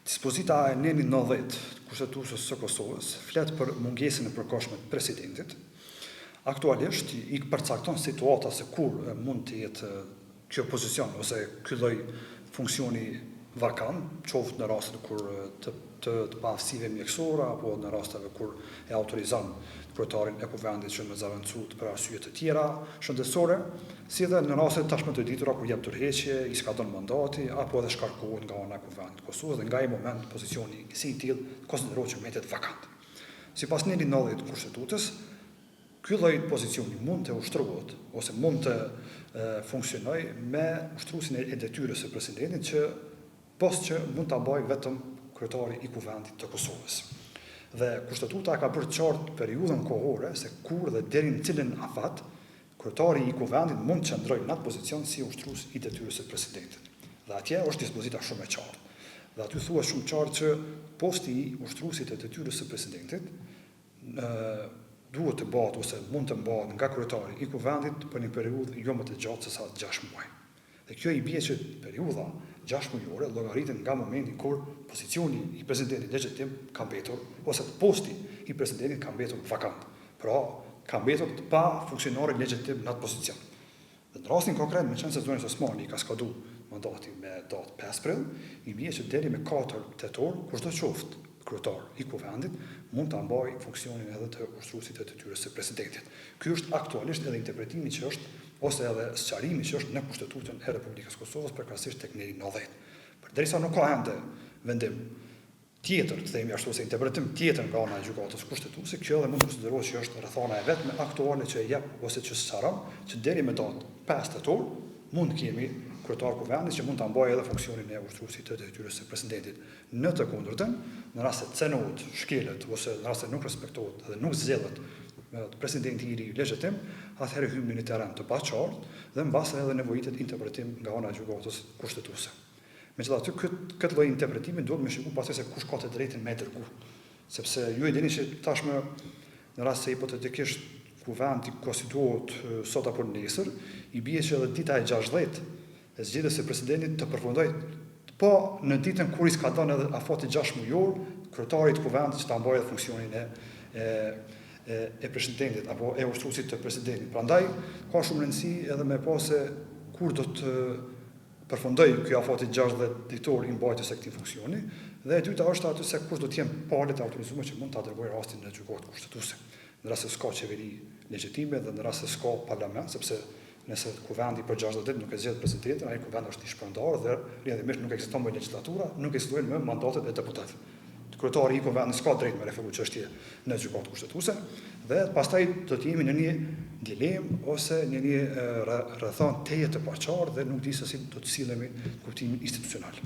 Dispozita e nenit 90 të Kushtetutës së Kosovës flet për mungesën e përkohshme të presidentit. Aktualisht i përcakton situata se kur mund të jetë kjo pozicion ose ky lloj funksioni vakant, qoftë në rastet kur të të, të paaftësive mjekësore apo në rasteve kur e autorizon kryetarin e kuvendit që me zavendësu për arsye të tjera shëndetësore, si dhe në rastet tashmë të ditura kur jep dorëheqje, i skadon mandati apo edhe shkarkohet nga ana e Kuvendit të Kosovës dhe nga ai moment pozicioni si i tillë konsiderohet që mbetet vakant. Sipas nenit 90 të Kushtetutës, Ky lloj pozicioni mund të ushtrohet ose mund të funksionojë me ushtruesin e detyrës së presidentit që post që mund ta mbajë vetëm kryetari i Kuvendit të Kosovës. Dhe Kushtetuta e ka bërë qartë periudhën kohore se kur dhe deri në cilin afat kryetari i Kuvendit mund të qëndrojë në atë pozicion si ushtrues i detyrës së presidentit. Dhe atje është dispozita shumë e qartë. Dhe aty thuhet shumë qartë që posti i ushtruesit të detyrës së presidentit duhet të mbahet ose mund të mbahet nga kryetari i Kuvendit për një periudhë jo më të gjatë se sa 6 muaj. Dhe kjo i bie që periudha 6 mujore llogaritet nga momenti kur pozicioni i presidentit legjitim ka mbetur ose posti i presidentit ka mbetur vakant. Pra, ka mbetur pa funksionarin legjitim në atë pozicion. Dhe në rastin konkret, meqenëse zonjës Osmani i ka skadu mandati me datë 5 prill, i bie që deri me 4 tetor, kushdo qoftë kryetar i kuvendit, mund ta mbajë funksionin edhe të ushtruesit të detyrës së presidentit. Ky është aktualisht edhe interpretimi që është ose edhe sqarimi që është në Kushtetutën e Republikës së Kosovës, përkatësisht tek neni 90. Përderisa nuk ka ende vendim tjetër, të themi ashtu, ose interpretim tjetër nga ana e Gjykatës Kushtetuese, kjo edhe mund të konsiderohet që është rrethana e vetme aktuale që e jep ose që sqaron që deri me datë 5 tetor mund të kemi kryetar kuvendit që mund ta mbajë edhe funksionin e ushtruesit të detyrës së presidentit. Në të kundërtën, në rast se cenohet, shkelet ose në rast se nuk respektohet dhe nuk zgjedhet presidenti i ri legjitim, atëherë hyjmë në një terren të paqartë dhe mbase edhe nevojitet interpretim nga ana e Gjykatës Kushtetuese. Megjithatë, këtë këtë lloj interpretimi duhet me shiku pastaj se kush ka të drejtën me e dërgu. Sepse ju e dini që tashmë në rast se hipotetikisht kuvendi konstituohet sot apo nesër, i bie që edhe dita e 60 e zgjedhjes së presidentit të përfundojë po në ditën kur i skadon edhe afati 6 mujor kryetarit të kuvendit që ta mbajë edhe funksionin e e e, e presidentit apo e ushtruesit të presidentit. Prandaj ka shumë rëndësi edhe me pa se kur do të përfundojë ky afati 60 ditor i mbajtjes së këtij funksioni dhe e dyta është aty se kush do të jenë palët e autorizuara që mund ta dërgojë rastin në gjykatë kushtetuese. Në rast se s'ka qeveri legjitime dhe në rast se s'ka parlament, sepse nëse kuvendi për 60 ditë nuk e zgjedh presidentin, ai kuvend është i shpërndarë dhe rrjedhimisht nuk ekziston më legjislatura, nuk ekzistojnë më mandatet e deputetëve. Kryetari i kuvendit s'ka drejt me referu çështje në gjykatë kushtetuese dhe pastaj do të jemi në një dilemë ose në një rrethanë tejet të paqartë dhe nuk di se si do të sillemi në kuptimin institucional.